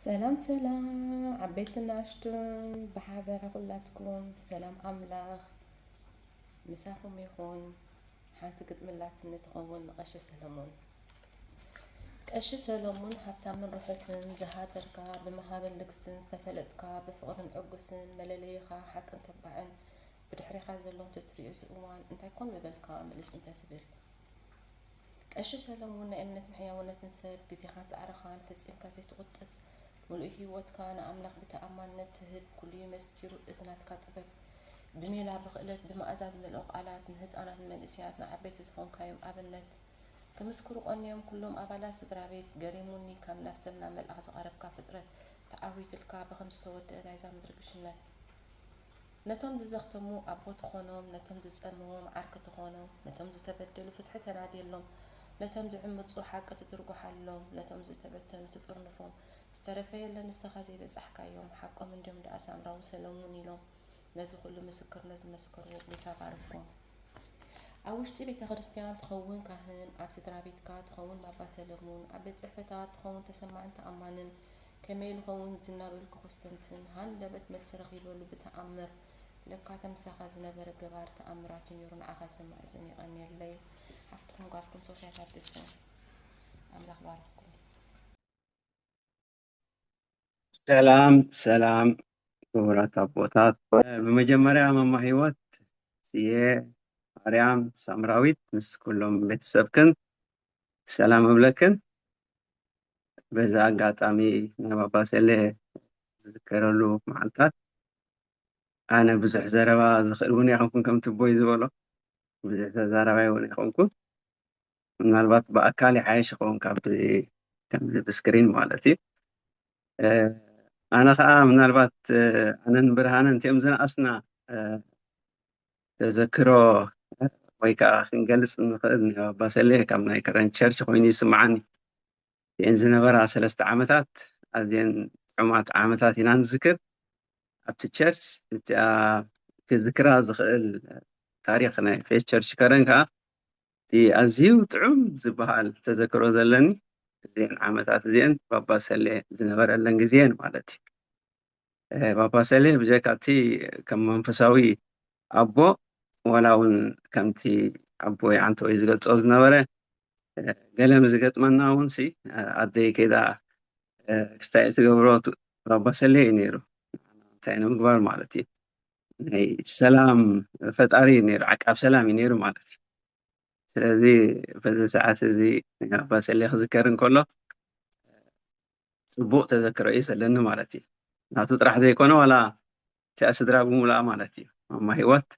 ሰላም ሰላም ዓበይትን ንኣሽቱን ብሓበራ ኩላትኩም ሰላም ኣምላኽ ምሳኹም ይኹን። ሓንቲ ግጥሚ ኣላትኒ ትኸውን ንቀሺ ሰለሙን። ቀሺ ሰለሙን ሃብታምን ርሑስን ዝሃተርካ፣ ብምሃብን ልግስን ዝተፈለጥካ፣ ብፍቕርን ዕጉስን መለለይኻ ሓቅን ተባዕን ብድሕሬኻ ዘሎም ተትሪኦ እዚ እዋን እንታይ ኮን ምበልካ ምልስ እንተትብል። ቀሺ ሰለሙን ናይ እምነትን ሕያውነትን ሰብ፣ ግዜኻን ጻዕርኻን ፈጺምካ ዘይትቑጥብ፣ ምሉእ ህይወትካ ንኣምላኽ ብተኣማንነት ትህብ፣ ኩሉ እዩ መስኪሩ እዚ ናትካ ጥበብ። ብሜላ ብኽእለት ብመኣዛ ዝመልኦ ቃላት ንህጻናት ንመንእሰያት ንዓበይቲ ዝኾንካዮም ኣብነት ክምስክሩ ቀንዮም ኩሎም ኣባላት ስድራ ቤት። ገሪሙኒ ካብ ናብ ሰብ ናብ መልኣኽ ዝቐረብካ ፍጥረት ተዓዊትልካ ብኸም ዝተወደአ ናይዛ ምድሪ ግሽነት። ነቶም ዝዘኽተሙ ኣቦ ትኾኖም፣ ነቶም ዝጸመዎም ዓርኪ ትኾኖም፣ ነቶም ዝተበደሉ ፍትሒ ተናድየሎም፣ ነቶም ዝዕምጹ ሓቂ ትድርጉሓሎም፣ ነቶም ዝተበተኑ ትጥርንፎም፣ ዝተረፈ የለን ንስኻ ዘይበጻሕካዮም፣ ሓቆም እንድዮም ደኣ ሳምራዊ ሰለሙን ኢሎም ነዚ ኩሉ ምስክርነት ዝመስከሩ ጎይታ ባርኮም። ኣብ ውሽጢ ቤተ ክርስቲያን ትኸውን ካህን፣ ኣብ ስድራ ቤትካ ትኸውን ባባ ሰለሙን፣ ኣብ ቤት ጽሕፈታት ትኸውን ተሰማዕን ተኣማንን፣ ከመይ ልኸውን ዝናበልኩ ክስተንትን ሃንደበት መልሲ ረኺበሉ ብተኣምር። ለካ ተምሳኻ ዝነበረ ገባር ተኣምራት እዩ ነይሩ። ንዓኻ ስማዕ እዝን የቐንየለይ። ሓፍትኹም ጓልኩም ሶፍያ ታደሰ። ኣምላኽ ባርኽኩም። ሰላም ሰላም ክቡራት ኣቦታት። ብመጀመርያ ማማ ህይወት፣ ስየ፣ ማርያም፣ ሳምራዊት ምስ ኩሎም ቤተሰብክን ሰላም እብለክን። በዚ ኣጋጣሚ ናይ ባባ ሰሌ ዝዝከረሉ መዓልታት ኣነ ብዙሕ ዘረባ ዝኽእል እውን ኣይኮንኩን፣ ከምቲ ኣቦይ ዝበሎ ብዙሕ ተዛራባይ እውን ኣይኮንኩን። ምናልባት ብኣካል ይሓይሽ ይኸውን ካብ ከምዚ ብስክሪን ማለት እዩ። ኣነ ከዓ ምናልባት ኣነን ብርሃነን እንቲኦም ዝነኣስና ተዘክሮ ወይ ከዓ ክንገልፅ ንኽእል። ባባ ሰሌ ካብ ናይ ከረን ቸርች ኮይኑ ይስምዓኒ። እቲአን ዝነበራ ሰለስተ ዓመታት ኣዝየን ጥዑማት ዓመታት ኢና ንዝክር። ኣብቲ ቸርች እቲኣ ክዝክራ ዝኽእል ታሪክ ናይ ፌስ ቸርች ከረን ከዓ እቲ ኣዝዩ ጥዑም ዝበሃል ተዘክሮ ዘለኒ እዚአን ዓመታት እዚአን ባባ ሰሌ ዝነበረለን ግዜን ማለት እዩ። ባባ ሰሌ ብጀካ እቲ ከም መንፈሳዊ ኣቦ ዋላ እውን ከምቲ ኣቦይ ዓንተወይ ዝገልፆ ዝነበረ ገለ ምስ ዝገጥመና እውን ሲ ኣደይ ከይዳ ክስታይ ትገብሮ ባባ ሰሌ እዩ ነይሩ። እንታይ ንምግባር ማለት እዩ ናይ ሰላም ፈጣሪ እዩ ነይሩ፣ ዓቃብ ሰላም እዩ ነይሩ ማለት እዩ። ስለዚ በዚ ሰዓት እዚ ኣባ ሰሌ ክዝከር እንከሎ ፅቡቅ ተዘክሮ እዩ ዘለኒ ማለት እዩ። ናቱ ጥራሕ ዘይኮነ ዋላ እቲኣ ስድራ ብምሉኣ ማለት እዩ። ማማ ህይወት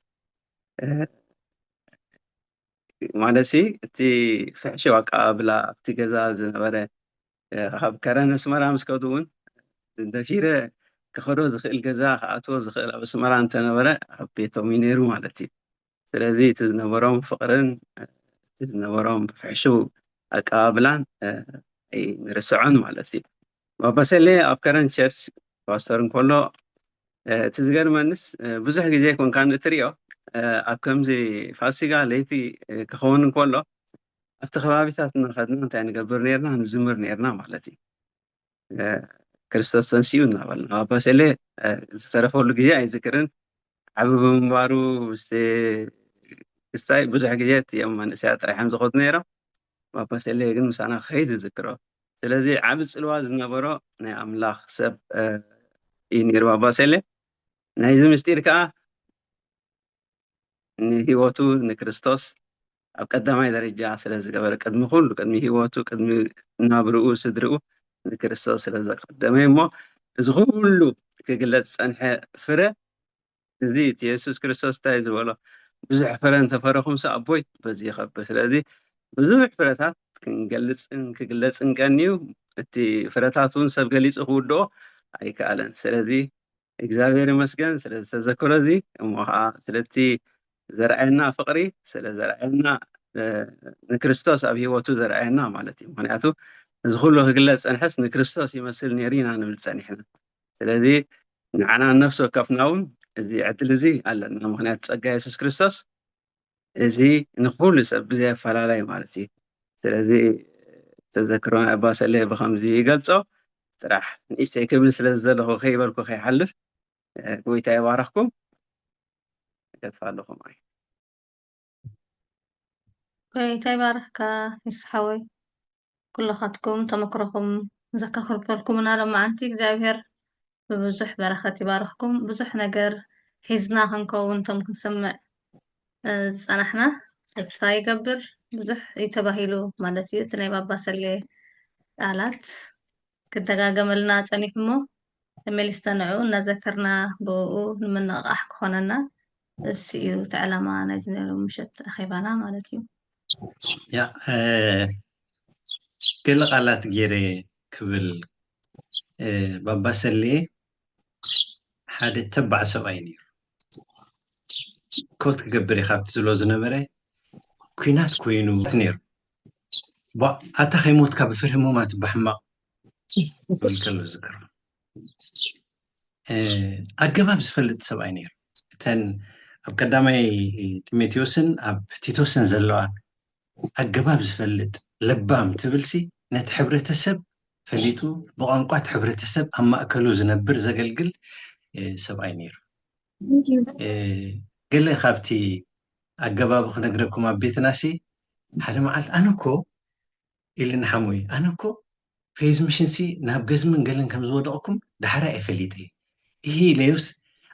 ማለት ሲ እቲ ፍሕሽው ኣቀባብላ ኣብቲ ገዛ ዝነበረ ካብ ከረን ኣስመራ ምስ ከዱ እውን ደፊረ ክኸዶ ዝኽእል ገዛ ክኣትዎ ዝኽእል ኣብ ኣስመራ እንተነበረ ኣብ ቤቶም እዩ ነይሩ ማለት እዩ። ስለዚ እቲ ዝነበሮም ፍቕርን እቲ ዝነበሮም ፍሕሽው ኣቀባብላን ኣይንርስዖን ማለት እዩ። ባባ ሰሌ ኣብ ከረን ቸርች ፓስተር እንከሎ እቲ ዝገርመንስ ብዙሕ ግዜ ኮንካ እትሪኦ ኣብ ከምዚ ፋሲጋ ለይቲ ክኸውን እንከሎ ኣብቲ ከባቢታት እናኸድና እንታይ ንገብር ነርና? ንዝምር ነርና ማለት እዩ። ክርስቶስ ተንሲኡ እናበልና ባባ ሰሌ ዝተረፈሉ ግዜ ኣይዝክርን። ዓቢ ብምንባሩ ምስቲ ክስታይ ብዙሕ ግዜ እዮም መንእሰያት ጥራሕም ዝኸዱ ነይሮም። ባባ ሰሌ ግን ምሳና ክኸይድ ዝዝክሮ። ስለዚ ዓቢ ጽልዋ ዝነበሮ ናይ ኣምላኽ ሰብ እዩ ነይሩ ባባ ሰሌ። ናይዚ ምስጢር ከዓ ንህይወቱ ንክርስቶስ ኣብ ቀዳማይ ደረጃ ስለ ዝገበረ፣ ቅድሚ ኩሉ፣ ቅድሚ ህይወቱ፣ ቅድሚ ናብርኡ፣ ስድርኡ ንክርስቶስ ስለ ዘቀደመ እሞ እዚ ኩሉ ክግለጽ ዝጸንሐ ፍረ እዚ እቲ የሱስ ክርስቶስ እንታይ ዝበሎ፣ ብዙሕ ፍረ እንተፈረኹምሲ ኣቦይ በዚ ይኸብር። ስለዚ ብዙሕ ፍረታት ክንገልጽን ክግለጽን ቀንዩ፣ እቲ ፍረታት እውን ሰብ ገሊጹ ክውድኦ ኣይከኣለን። ስለዚ እግዚኣብሔር ይመስገን ስለ ዝተዘክሮ እዚ፣ እሞ ከዓ ስለቲ ዘርኣየና ፍቕሪ፣ ስለ ዘርኣየና ንክርስቶስ ኣብ ህይወቱ ዘርኣየና ማለት እዩ። ምክንያቱ እዚ ኩሉ ክግለጽ ፀንሐስ ንክርስቶስ ይመስል ነይሩ ኢና ንብል ፀኒሕና። ስለዚ ንዓና ነፍሲ ወከፍና እውን እዚ ዕድል እዚ ኣለና። ምክንያቱ ፀጋ የሱስ ክርስቶስ እዚ ንኩሉ ሰብ ብዘይ ኣፈላላይ ማለት እዩ። ስለዚ ተዘክሮ ናይ ኣባ ሰሌ ብከምዚ ይገልፆ። ጥራሕ ንእሽተይ ክብል ስለ ዝደለኹ ከይበልኩ ከይሓልፍ፣ እ፣ ጎይታ ይባረኽኩም። እገድፋ ኣለኹ ማለት እዩ። ጎይታ ይባርኽካ ይስሓወይ። ኩልኻትኩም ተመክሮኹም ዘካፈልፈልኩምና ሎማዓንቲ እግዚኣብሔር ብብዙሕ በረኸት ይባርኽኩም። ብዙሕ ነገር ሒዝና ክንከውን፣ እቶም ክንሰምዕ፣ እ፣ ዝጸናሕና ተስፋ ይገብር። ብዙሕ እዩ ተባሂሉ ማለት እዩ። እቲ ናይ ባባ ሰሌ ቃላት ክደጋገመልና ጸኒሑ እሞ፣ ተመሊስና ንዕኡ እናዘከርና ብእኡ ንምንቕቓሕ ክኾነና፣ እሱ እዩ እቲ ዕላማ ናይዚ ናይ ሎሚ ምሸት ኣኼባና ማለት እዩ። ያ፣ እ፣ ገለ ቃላት ገይረ ክብል፣ እ፣ ባባ ሰሌ ሓደ ተባዕ ሰብኣይ ነይሩ። ኮት ክገብር እዩ ካብቲ ዝብሎ ዝነበረ፣ ኲናት ኮይኑ ነይሩ። ቧ-፣ ኣታ ከይሞትካ ብፍርሂ ምማት እባ ሕማቕ ክብል ከሎ ዝዝከር። እ፣ ኣገባብ ዝፈልጥ ሰብኣይ ነይሩ። እተን ኣብ ቀዳማይ ጢሞቴዎስን ኣብ ቲቶስን ዘለዋ ኣገባብ ዝፈልጥ ለባም ትብልሲ ነቲ ሕብረተሰብ ፈሊጡ ብቋንቋ እቲ ሕብረተሰብ ኣብ ማእከሉ ዝነብር ዘገልግል፣ እ፣ ሰብኣይ ነይሩ። እ፣ ገለ ካብቲ ኣገባቡ ክነግረኩም ኣብ ቤትናሲ ሓደ መዓልቲ ኣነ እኮ ኢልኒ ሓሙይ ኣነ እኮ ፌዝ ምሽንሲ ናብ ገዝምን ገለን ከም ዝወደቕኩም ዳሕራይ ኣይፈሊጠ። ይህ ኢለዮስ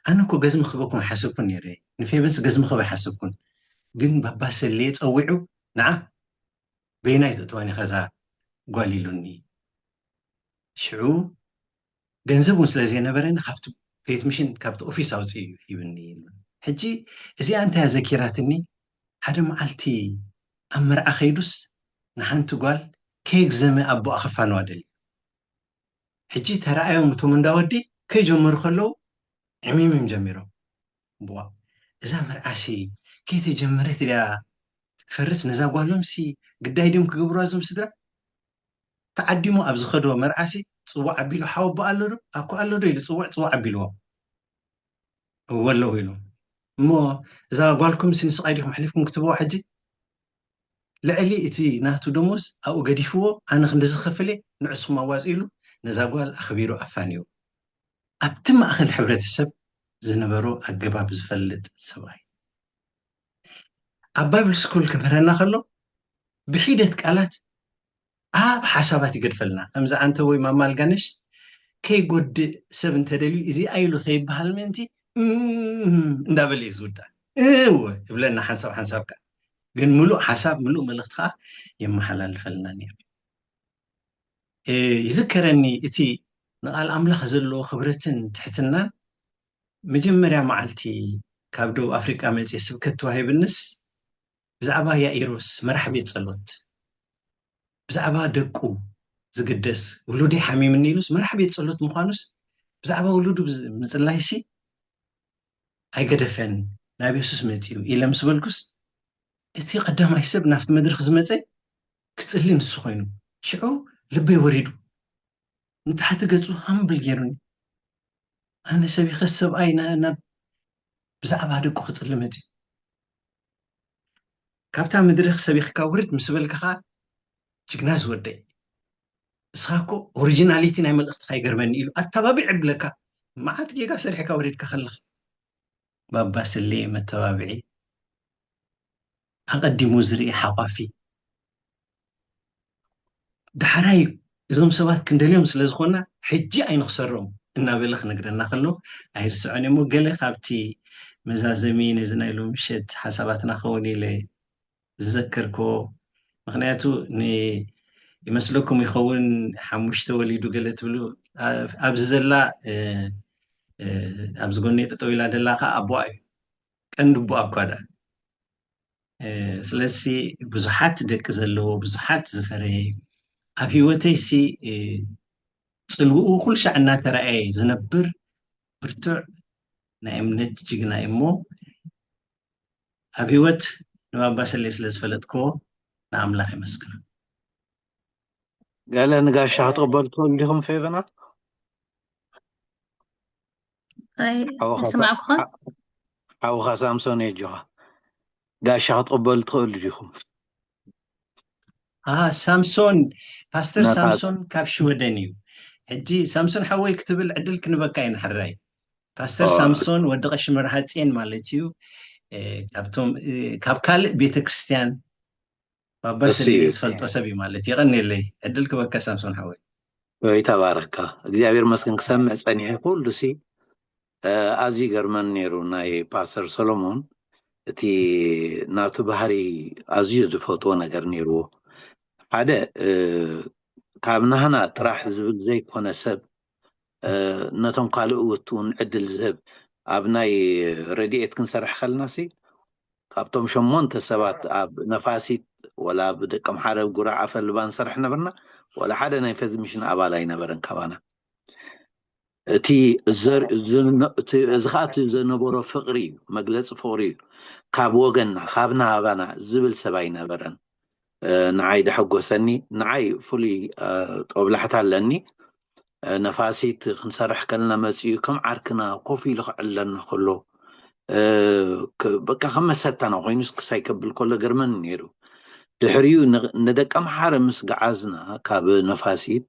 ኣነ እኮ ገዝሚ ክበኩም ሓሰብኩን ነይረ። ንፌብንስ ገዝሚ ክበ ሓሰብኩን። ግን ባባ ሰሌ ጸዊዑ ንዓ በይናይ ተእትዋኒ ከዛ ጓል ኢሉኒ። ሽዑ ገንዘብ እውን ስለ ዘይነበረኒ ካብቲ ቤት ምሽን ካብቲ ኦፊስ ኣውፅእ እዩ ሂብኒ። ሕጂ እዚኣ እንታይ ዘኪራትኒ፣ ሓደ መዓልቲ ኣብ መርዓ ከይዱስ ንሓንቲ ጓል ከየግዘመ ኣቦኣ ክፋንዋ ደልዩ። ሕጂ ተረኣዮም እቶም እንዳወዲ ከይጀመሩ ከለዉ ዕሚምም ጀሚሮም። ብዋ እዛ መርዓሲ ከይተጀመረት ድያ ትፈርስ፣ ነዛ ጓሎምሲ ግዳይ ድዮም ክገብሩዋ እዞም ስድራ? ተዓዲሙ ኣብ ዝኸዶ መርዓሲ ጽዋዕ ኣቢሉ ሓወቦ ኣሎ ዶ ኣኮ ኣሎ ዶ ኢሉ ጽውዕ ጽዋዕ ኣቢልዎ። እወ ኣለዉ ኢሉ። እሞ እዛ ጓልኩም ሲ ንስቓይ ዲኹም ኣሕሊፍኩም ክትብዋ ሕጂ? ልዕሊ እቲ ናቱ ደሞዝ ኣብኡ ገዲፍዎ ኣነ ክንዲ ዝኸፍል እየ ንዕስኹም ኣዋጽ ኢሉ ነዛ ጓል ኣኽቢሩ ኣፋንዮ። ኣብቲ ማእኸል ሕብረተሰብ ዝነበሮ ኣገባብ ዝፈልጥ ሰብኣይ ኣብ ባይብል ስኩል ክምህረና ከሎ ብሒደት ቃላት ኣብ ሓሳባት ይገድፈልና። ከምዚ ኣንተ ወይ ማማ ኣልጋነሽ ከይጎድእ ሰብ እንተደልዩ እዚ ኣይሉ ከይበሃል ምእንቲ እንዳበለ እዩ ዝውዳእ። እወ ይብለና ሓንሳብ ሓንሳብ ከ ግን ምሉእ ሓሳብ ምሉእ መልእክቲ ከዓ የመሓላልፈልና ነይሩ። ይዝከረኒ እቲ ንቃል ኣምላኽ ዘለዎ ክብረትን ትሕትናን መጀመርያ መዓልቲ ካብ ደቡብ ኣፍሪቃ መፅየ ስብከት ተዋሂብንስ ብዛዕባ ያኢሮስ መራሕ ቤት ጸሎት ብዛዕባ ደቁ ዝግደስ ውሉደይ ሓሚምኒ ኢሉስ መራሕ ቤት ጸሎት ምዃኑስ ብዛዕባ ውሉዱ ምጽላይሲ ኣይገደፈን ናብ የሱስ መጺኡ ኢለ ምስ በልኩስ እቲ ቀዳማይ ሰብ ናብቲ መድረኽ ዝመጸ ክጽሊ ንሱ ኮይኑ ሽዑ ልበይ ወሪዱ ንታሕቲ ገጹ ሃምብል ገይሩኒ ኣነ ሰቢኸ ሰብኣይ ናብ ብዛዕባ ደቁ ክጽሊ መጺኡ ካብታ መድረኽ ሰቢኽካ ውርድ ምስ በልካ ኸዓ ጅግና ዝወደይ እስኻ እኮ ኦሪጂናሊቲ ናይ መልእኽትኻ ይገርመኒ ኢሉ ኣተባቢዕ ይብለካ መዓት ጌጋ ሰሪሕካ ወሪድካ ከለኻ ባባ ስሌ መተባብዒ ኣቐዲሙ ዝርኢ ሓቋፊ ዳሕራይ እዞም ሰባት ክንደልዮም ስለ ዝኾና ሕጂ ኣይንኽሰሮም እናበለ ክነግረና ከሎ ኣይርስዖን እሞ ገለ ካብቲ መዛዘሚ ነዚ ናይ ሎሚ ምሸት ሓሳባትና ክኸውን ኢለ ዝዘከርክዎ ምክንያቱ ይመስለኩም ይኸውን ሓሙሽተ ወሊዱ ገለ ትብሉ ኣብዚ ዘላ ኣብዚ ጎነይ ጠጠው ኢላ ደላ ከዓ ኣቦኣ እዩ ቀንዲ ኣቦኣ እኳ ደኣ ስለዚ ብዙሓት ደቂ ዘለዎ ብዙሓት ዝፈረየ ኣብ ህይወተይሲ ፅልውኡ ኩሉ ሻዕ እናተረኣየ ዝነብር ብርቱዕ ናይ እምነት ጅግና እሞ ኣብ ህይወት ንባባ ሰሌ ስለ ዝፈለጥክዎ ንኣምላኽ የመስግኖ ገለ ንጋሻ ክትቕበሉ ትኽእሉ ዲኹም ፌቨናት ይስማዕኩኻ ሓውኻ ሳምሶን የጆኻ ጋሻ ክትቕበሉ ትኽእሉ ዲኹም ሳምሶን ፓስተር ሳምሶን ካብ ሽወደን እዩ ሕጂ ሳምሶን ሓወይ ክትብል ዕድል ክንበካ ኢና ሕራይ። ፓስተር ሳምሶን ወዲ ቀሺ መርሃ ጽዮን ማለት እዩ። ካብቶም ካብ ካልእ ቤተክርስትያን ባባ ሰሊጥ ዝፈልጦ ሰብ እዩ ማለት። የቐንየለይ። ዕድል ክበካ ሳምሶን ሓወይ። ወይ ተባረካ። እግዚኣብሔር መስገን ክሰምዕ ጸኒሐ ኩሉ ሲ ኣዝዩ ገርመን ነይሩ። ናይ ፓስተር ሰሎሞን እቲ ናቱ ባህሪ ኣዝዩ ዝፈትዎ ነገር ነይርዎ። ሓደ ካብ ናህና ጥራሕ ዝብል ዘይኮነ ሰብ ነቶም ካልእ ውት እውን ዕድል ዝህብ ኣብ ናይ ረድኤት ክንሰርሕ ከለና ሲ ካብቶም ሸሞንተ ሰባት ኣብ ነፋሲት ወላ ኣብ ደቀምሓረ ጉራዕ ኣፈልባ ንሰርሕ ነበርና። ወላ ሓደ ናይ ፈዝ ሚሽን ኣባል ኣይነበረን ካባና። እቲ እዚ ከዓ እቲ ዘነበሮ ፍቅሪ እዩ፣ መግለፂ ፍቅሪ እዩ። ካብ ወገንና ካብ ናባና ዝብል ሰብ ኣይነበረን። ንዓይ ደሐጎሰኒ፣ ንዓይ ፍሉይ ጦብላሕታ ኣለኒ። ነፋሲት ክንሰርሕ ከለና መፂኡ ከም ዓርክና ኮፍ ኢሉ ክዕለና ከሎ በቃ ከም መሰታና ኮይኑ ክሳይ ከብል ከሎ ገርመኒ ነይሩ። ድሕሪኡ ንደቀምሓረ ምስ ገዓዝና ካብ ነፋሲት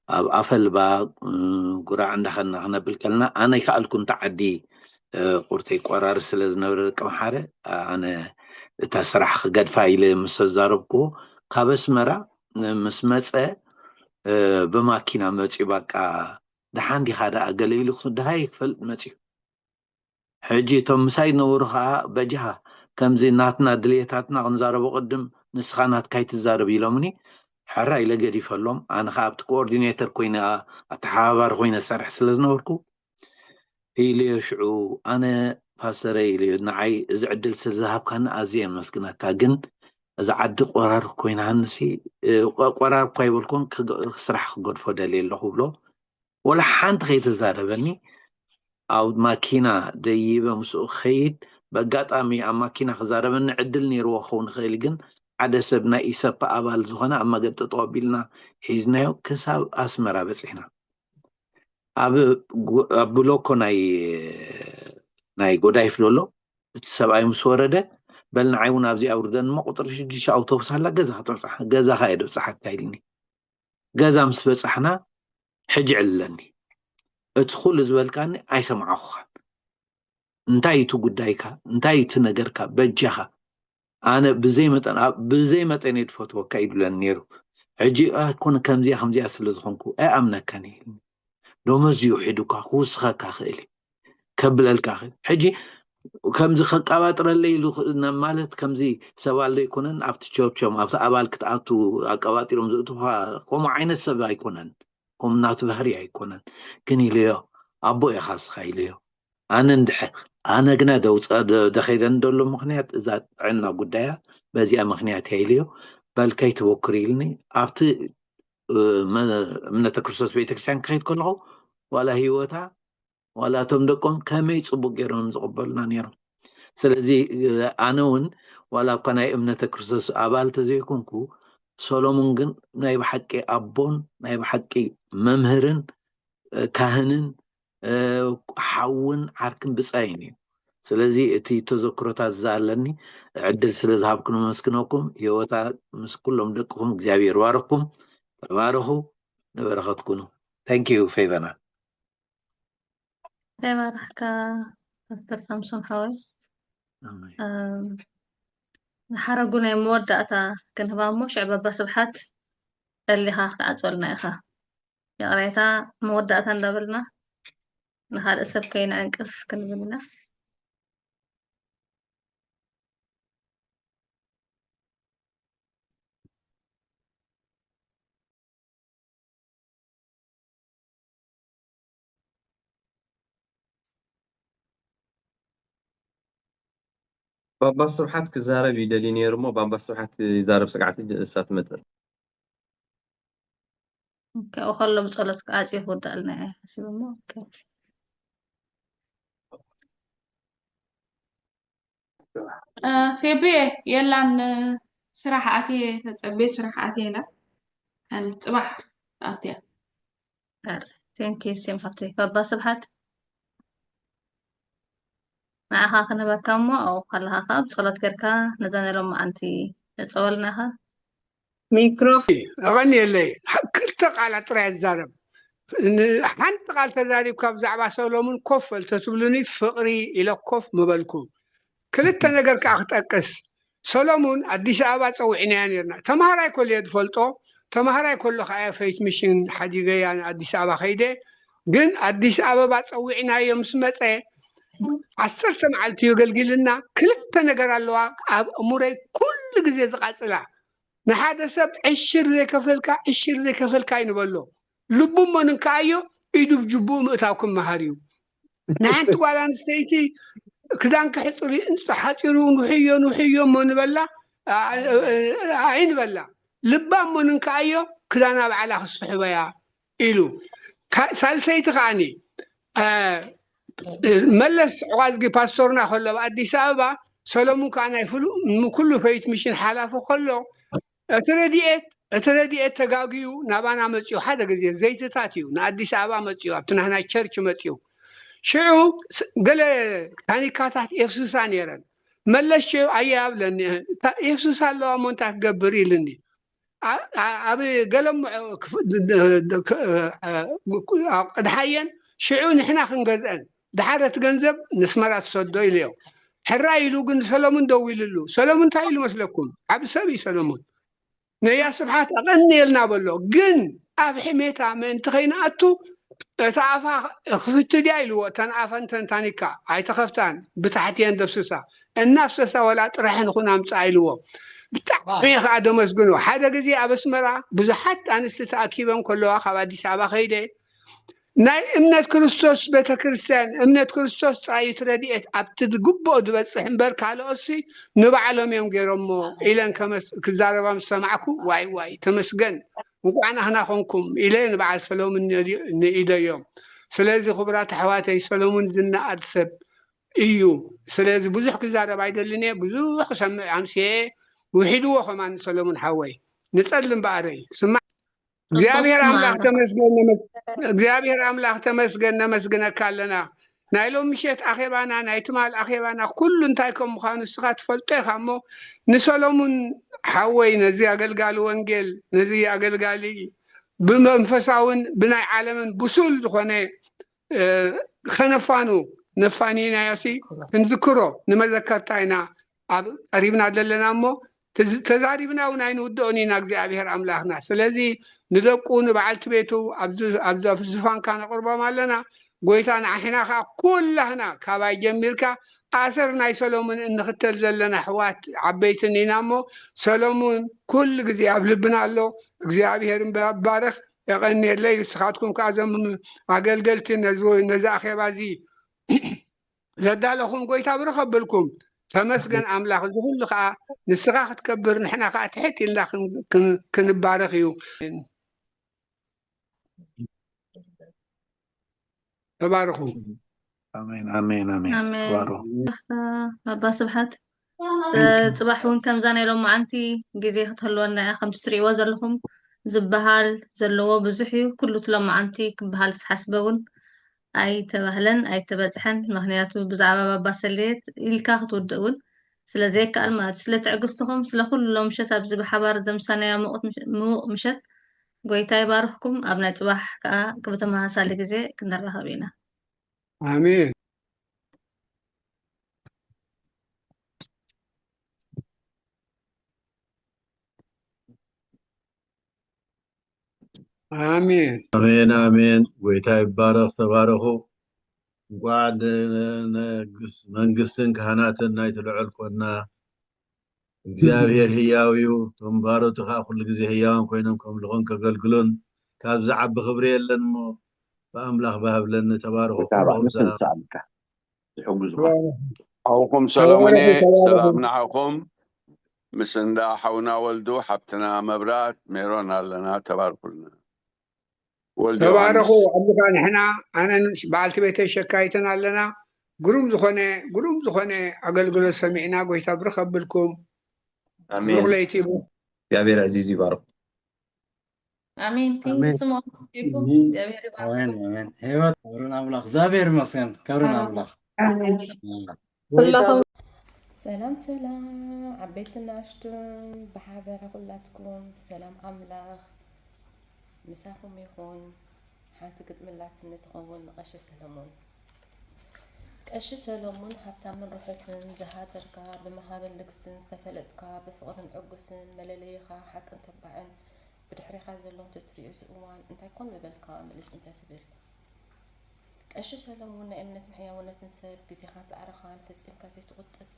ኣብ ኣፈልባ ጉራዕ እንዳኸና ክነብል ከለና ኣነ ይከኣልኩ እንተ ዓዲ ቁርተይ ቆራርስ ስለ ዝነበረ ደቀምሓረ ኣነ እታ ስራሕ ክገድፋ ኢለ ምስ ኣዛረብክዎ ካብ ኣስመራ ምስ መፀ ብማኪና መፅዩ በቃ ደሓን ዲኻ ደኣ ገለ ኢሉ ደሃይ ክፈልጥ መፅዩ። ሕጂ እቶም ምሳይ ዝነበሩ ከዓ በጃኻ ከምዚ ናትና ድልየታትና ክንዛረቦ ቅድም ንስኻ ናትካ ኣይትዛረብ ኢሎምኒ። ሕራ ኢለ ገዲፈሎም። ኣነ ከዓ ኣብቲ ኮኦርዲኔተር ኮይነ ኣተሓባባሪ ኮይነ ሰርሕ ስለ ዝነበርኩ ኢለዮ ሽዑ ኣነ ፓስተረ ኢለዮ ንዓይ እዚ ዕድል ስለ ዝሃብካኒ ኣዝየ የመስግነካ ግን እዛ ዓዲ ቆራር ኮይናንሲ ቆራር እኳ ይበልኩን ስራሕ ክገድፎ ደልየ ኣለኹ ብሎ ወላ ሓንቲ ከይተዛረበኒ ኣብ ማኪና ደይበ ምስኡ ክኸይድ በኣጋጣሚ ኣብ ማኪና ክዛረበኒ ዕድል ነይርዎ ክኸውን ይኽእል ግን ሓደ ሰብ ናይ ኢሰፓ ኣባል ዝኾነ ኣብ መገዲ ጠጠው ኣቢልና ሒዝናዮ ክሳብ ኣስመራ በፂሕና ኣብ ብሎኮ ናይ ናይ ጎዳይፍ ዘሎ እቲ ሰብኣይ ምስ ወረደ በል ንዓይ እውን ኣብዚ ኣውርደን እሞ ቁፅሪ ሽዱሽተ ኣውቶቡስ ኣላ ገዛ ክትብፃሕ ገዛኻ እየ ድብፅሓካ ኢልኒ ገዛ ምስ በፃሕና ሕጂ ዕልለኒ እቲ ኩሉ ዝበልካኒ ኣይሰማዕኩኻን እንታይ እዩ እቲ ጉዳይካ እንታይ እዩ እቲ ነገርካ በጃኻ ኣነ ብዘይ መጠን ብዘይ መጠን እየ ዝፈትወካ ይብለኒ ነይሩ ሕጂ ኣይኮነ ከምዚያ ከምዚያ ስለ ዝኾንኩ ኣይኣምነካን እየ ኢልኒ ደሞዝ እዩ ሒዱካ ክውስኸካ ክእል እዩ ከብለልካ ክእል ሕጂ ከምዚ ከቀባጥረለይ ኢሉ ማለት ከምዚ ሰብ ኣሎ ኣይኮነን ኣብቲ ቸርቾም ኣብቲ ኣባል ክትኣቱ ኣቀባጢሮም ዘእትኻ ከምኡ ዓይነት ሰብ ኣይኮነን ከም ናቱ ባህሪ ኣይኮነን ግን ኢለዮ ኣቦ ኢኻ ስኻ ኢለዮ ኣነ እንድሕር ኣነ ግና ደውፀ ደኸይደን ደሎ ምክንያት እዛ ጥዕና ጉዳያ በዚኣ ምክንያት እያ ኢለዮ በልከይ ተወክር ኢልኒ ኣብቲ እምነተ ክርስቶስ ቤተክርስትያን ክኸይድ ከለኹ ዋላ ህይወታ ዋላ እቶም ደቆም ከመይ ፅቡቅ ገይሮም ዝቕበሉና ነይሮም ስለዚ ኣነ እውን ዋላ እኳ ናይ እምነተ ክርስቶስ ኣባል ተዘይኮንኩ ሰሎሞን ግን ናይ ብሓቂ ኣቦን ናይ ብሓቂ መምህርን ካህንን ሓውን ዓርክን ብፃይን እዩ ስለዚ እቲ ተዘክሮታት ዝኣለኒ ዕድል ስለ ዝሃብኩ ነመስግነኩም ህይወታ ምስ ኩሎም ደቅኹም እግዚኣብሔር ባርኩም ተባረኹ ንበረኸት ኩኑ thank you ፌቨና ተባረኽካ ፓስተር ሳምሶን ሓወይ ዝሓረጉ ናይ መወዳእታ ክንህባ እሞ ሽዕ በባ ስብሓት ጠሊኻ ክትዓፀልና ኢኻ ይቕሬታ መወዳእታ እንዳበልና ንካልእ ሰብ ከይንዕንቅፍ ክንብል ኢና ባባ ስብሓት ክዛረብ ይደሊ ነይሩ እሞ ባባ ስብሓት ይዛረብ ስግዓት ሕጂ እሳ ትመፅእ ከኡ ከሎ ብፀሎት ክዓፅዮ ክወዳእልና እየ ሓሲብ እሞ ፌቤ የላን ስራሕ ኣትየ ተፀቤ ስራሕ ኣትየ ኢላ ጽባሕ ኣትያ ቴንኪ ሴም ሓብተይ ባባ ስብሓት ንዓኻ ክነበካ እሞ ኣብኡ ከለኻ ከዓ ብፀሎት ጌርካ ነዛ ናይ ሎማዓንቲ ዕፀወልና ኢኻ ሚክሮፎን ኣቐንየለይ ክልተ ቃላት ጥራይ ኣዛረብ ሓንቲ ቃል ተዛሪብካ ብዛዕባ ሰሎሙን ኮፍ በል ተትብሉኒ ፍቕሪ ኢለ ኮፍ ምበልኩ። ክልተ ነገር ከዓ ክጠቅስ። ሰሎሙን ኣዲስ ኣበባ ፀዊዕናያ ነርና። ተምሃራይ ከሎ እየ ዝፈልጦ። ተምሃራይ ከሎ ከዓ እየ ፈይት ሚሽን ሓዲገያ ንኣዲስ ኣበባ ከይደ። ግን ኣዲስ ኣበባ ፀዊዕናዮ ምስ መፀ ዓሰርተ መዓልቲ እዩ ኣገልጊልና። ክልተ ነገር ኣለዋ ኣብ እሙረይ ኩሉ ግዜ ዝቃፅላ። ንሓደ ሰብ ዕሽር ዘይከፈልካ ዕሽር ዘይከፈልካ ይንበሎ። ልቡ እሞ ንንክኣዮ ኢዱ ብጅቡኡ ምእታው ክመሃር እዩ። ንሓንቲ ጓል ኣንስተይቲ ክዳንኪ ሕፅሪ ሓፂሩ ንውሕዮ ንውሕዮ እሞ ንበላ ኣይንበላ። ልባ እሞ ንንክኣዮ ክዳና ባዕላ ክስሕበያ ኢሉ። ሳልሰይቲ ከዓኒ መለስ ዕቋዝጊ ፓስቶርና ከሎ ኣብ ኣዲስ ኣበባ ሰለሙን ከዓ ናይ ኩሉ ፈይት ሚሽን ሓላፊ ከሎ እቲ ረድኤት እቲ ረድኤት ተጋግዩ ናባና መፅኡ ሓደ ግዜ ዘይትታት እዩ ንኣዲስ ኣበባ መፅኡ ኣብቲ ናህና ቸርች መፅኡ ሽዑ ገለ ታኒካታት ኤፍስሳ ነይረን መለስ ሽዑ ኣየ ኣብለኒ ኤፍስሳ ኣለዋ እሞ እንታይ ክገብር ኢልኒ ኣብ ገለምዖ ቅድሓየን ሽዑ ንሕና ክንገዝአን ድሓር እቲ ገንዘብ ንስመራ ትሰዶ ኢልዮ ሕራይ ኢሉ ግን ሰለሙን ደዊልሉ ሰለሙን እንታይ ኢሉ መስለኩም ዓብ ሰብ እዩ ሰለሙን ነያ ስብሓት ኣቐንየልና በሎ ግን ኣብ ሕሜታ ምእንቲ ከይንኣቱ እታ ኣፋ ክፍቲ ድያ ኢልዎ እተን ኣፈንተን ታኒካ ኣይተኸፍታን ብታሕቲ የን ደፍስሳ እናፍሰሳ ወላ ጥረሐን ኹን ኣምፅኣ ኢልዎ ብጣዕሚ ከዓ ደመስግኖ ሓደ ግዜ ኣብ ኣስመራ ብዙሓት ኣንስቲ ተኣኪበን ከለዋ ካብ ኣዲስ ኣበባ ከይደ ናይ እምነት ክርስቶስ ቤተክርስትያን እምነት ክርስቶስ ጥራይ እዩ ረድኤት ኣብቲ ዝግብኦ ዝበፅሕ እምበር ካልኦትሲ ንባዕሎም እዮም ገይሮሞ ኢለን ክዛረባ ምስ ሰማዕኩ ዋይ ዋይ ተመስገን እንኳዕ ናህና ኮንኩም ኢለ ንበዓል ሰሎሙን ንኢደዮም ስለዚ ክቡራት ኣሕዋተይ ሰሎሙን ዝነኣድ ሰብ እዩ ስለዚ ብዙሕ ክዛረብ ኣይደልን እየ ብዙሕ ክሰምዕ ኣምስየ ውሒድዎ ከማን ሰሎሙን ሓወይ ንፀሊ እምበኣረይ ስማዕ እግዚኣብሔር ኣምላኽ ተመስገን ነመስ- እግዚኣብሔር ኣምላኽ ተመስገን ነመስግነካ ኣለና ናይ ሎም ምሸት ኣኼባና ናይ ትማል ኣኼባና ኩሉ እንታይ ከም ምዃኑ ንስኻ ትፈልጦ ኢኻ እሞ ንሰሎሙን ሓወይ ነዚ ኣገልጋሊ ወንጌል ነዚ ኣገልጋሊ ብመንፈሳውን ብናይ ዓለምን ብሱል ዝኾነ ከነፋኑ ነፋኒናዮሲ ክንዝክሮ ንመዘከርታ ኢና ኣብ ቀሪብና ዘለና እሞ ተዛሪብና እውን ኣይንውድኦን ኢና እግዚኣብሔር ኣምላኽና ስለዚ ንደቁ ንበዓልቲ ቤቱ ኣብዚ ዝፋንካ ነቅርቦም ኣለና ጎይታ ንዓሕና ከዓ ኩላህና ካባይ ጀሚርካ ኣሰር ናይ ሰሎሙን እንኽተል ዘለና ኣሕዋት ዓበይትን ኢና እሞ ሰሎሙን ኩሉ ግዜ ኣብ ልብና ኣሎ እግዚኣብሔር ባርኽ የቐንየለይ ንስኻትኩም ከዓ እዞም ኣገልገልቲ ነዚ ኣኼባ እዚ ዘዳለኹም ጎይታ ብርኸብልኩም ተመስገን ኣምላኽ እዚ ኩሉ ከዓ ንስኻ ክትከብር ንሕና ከዓ ትሕት ኢልና ክንባረኽ እዩ ተባረኹ ኣሜን ኣሜን ኣሜን ተባረኹ ኣባ ስብሓት ፅባሕ እውን ከምዛ ናይ ሎማዓንቲ ግዜ ክትህልወና እያ ከምቲ ትሪእዎ ዘለኹም ዝበሃል ዘለዎ ብዙሕ እዩ ኩሉ ትሎማዓንቲ ክበሃል ዝሓስበ እውን ኣይተባህለን ኣይተበፅሐን ምክንያቱ ብዛዕባ ባባ ሰሌት ኢልካ ክትውድእ እውን ስለዘይከኣል ማለት እዩ ስለ ትዕግስትኹም ስለ ኩሉ ሎምሸት ኣብዚ ብሓባር ዘምሳናዮ ምዉቕ ምሸት ጎይታ ይባርኽኩም ኣብ ናይ ፅባሕ ከዓ ብተመሳሳሊ ግዜ ክንራኸብ ኢና ኣሜን ኣሜን ኣሜን ኣሜን ጎይታ ይባረኽ ተባረኹ እንኳዕ መንግስትን ካህናትን ናይቲ ልዑል ኮና እግዚኣብሔር ህያው እዩ እቶም ባሮቱ ከዓ ኩሉ ግዜ ህያዋን ኮይኖም ከምልኾን ከገልግሉን ካብዚ ዓቢ ክብሪ የለን እሞ ብኣምላኽ ባህብለኒ ተባረኹ ኩልኹም ሰላም ዝሕግዙኻ ሓውኩም ሰሎሞኔ ሰላም ንዓኹም ምስ እንዳ ሓውና ወልዱ ሓብትና መብራት ሜሮን ኣለና ተባርኩልና ተባረኹ ኣብልካ ንሕና ኣነን በዓልቲ ቤተይ ሸካይተን ኣለና ግሩም ዝኾነ ግሩም ዝኾነ ኣገልግሎት ሰሚዕና ጎይታ ብርኽ ኣብልኩም ብሩኽ ለይቲ እግዚኣብሔር ዕዚዝ ይባርኹ ኣሜን። Thank you so much. ቴንኩ። እግዚኣብሔር ይባርክ። ኣሜን ኣሜን። ህይወት ክብርን ኣምላኽ እግዚኣብሔር ይመስገን። ክብርን ኣምላኽ። ኣሜን። ኩላኹም ሰላም ሰላም ዓበይትን ንኣሽቱን ብሓበረ ኩላትኩም ሰላም ኣምላኽ ምሳኹም ይኹን። ሓንቲ ግጥሚ ኣላትኒ ትኸውን ንቀሺ ሰለሙን። ቀሺ ሰለሙን ሃብታምን ርሑስን ዝሃጸርካ፣ ብመሃብን ልግስን ዝተፈለጥካ፣ ብፍቕርን ዕጉስን መለለይኻ ሓቅን ተባዕን፣ ብድሕሬኻ ዘሎ እንተትሪኦ እዚ እዋን እንታይ ኮን ምበልካ ምልስ እንተትብል። ቀሺ ሰለሙን ናይ እምነትን ሕያውነትን ሰብ፣ ግዜኻን ጻዕርኻን ፈጺምካ ዘይትቑጥብ፣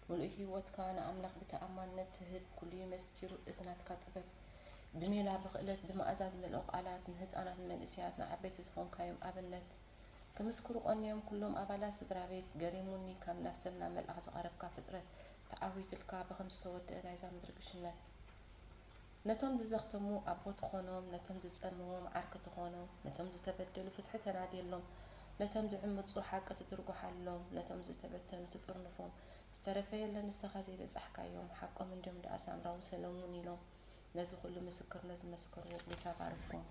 ምሉእ ህይወትካ ንኣምላኽ ብተኣማንነት ትህብ፣ ኩሉ እዩ መስኪሩ እዚ ናትካ ጥበብ። ብሜላ ብኽእለት ብመኣዛ ዝመልኦ ቃላት ንህጻናት ንመንእሰያት ንዓበይቲ ዝኾንካዮም ኣብነት ክምስክሩ ቀንዮም ኩሎም ኣባላት ስድራ ቤት። ገሪሙኒ ካብ ናብ ሰብ ናብ መልኣኽ ዝቐረብካ ፍጥረት ተዓዊትልካ ብኸም ዝተወደአ ናይዛ ምድሪ ግሽነት። ነቶም ዝዘኽተሙ ኣቦ ትኾኖም፣ ነቶም ዝጸምዎም ዓርኪ ትኾኖም፣ ነቶም ዝተበደሉ ፍትሒ ተናድየሎም፣ ነቶም ዝዕምጹ ሓቂ ትድርጉሓሎም፣ ነቶም ዝተበተኑ ትጥርንፎም፣ ዝተረፈ የለን ንስኻ ዘይበጻሕካዮም፣ ሓቆም እንድዮም ደኣ ሳምራዊ ሰለሙን ኢሎም ነዚ ኩሉ ምስክርነት ዝመስከሩ ጌታ ባርኮም።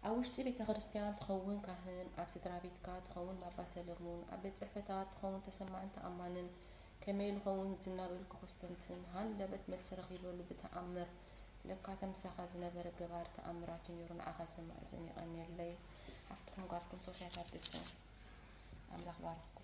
ኣብ ውሽጢ ቤተ ክርስቲያን ትኸውን ካህን፣ ኣብ ስድራ ቤትካ ትኸውን ባባ ሰለሙን፣ ኣብ ቤት ጽሕፈታት ትኸውን ተሰማዕን ተኣማንን፣ ከመይ ልኸውን ዝና በልኩ ከስተንትን፣ ሃንደበት መልሲ ረኺበሉ ብተኣምር። ለካ ተምሳኻ ዝነበረ ገባር ተኣምራት እዩ ነይሩ፣ ንዓኻ ዝሰማዕ እዝን የቐንየለይ። ሓፍትኹም ጓልኩም ሶፍያ ታደሰ። ኣምላኽ ባርኽኩም።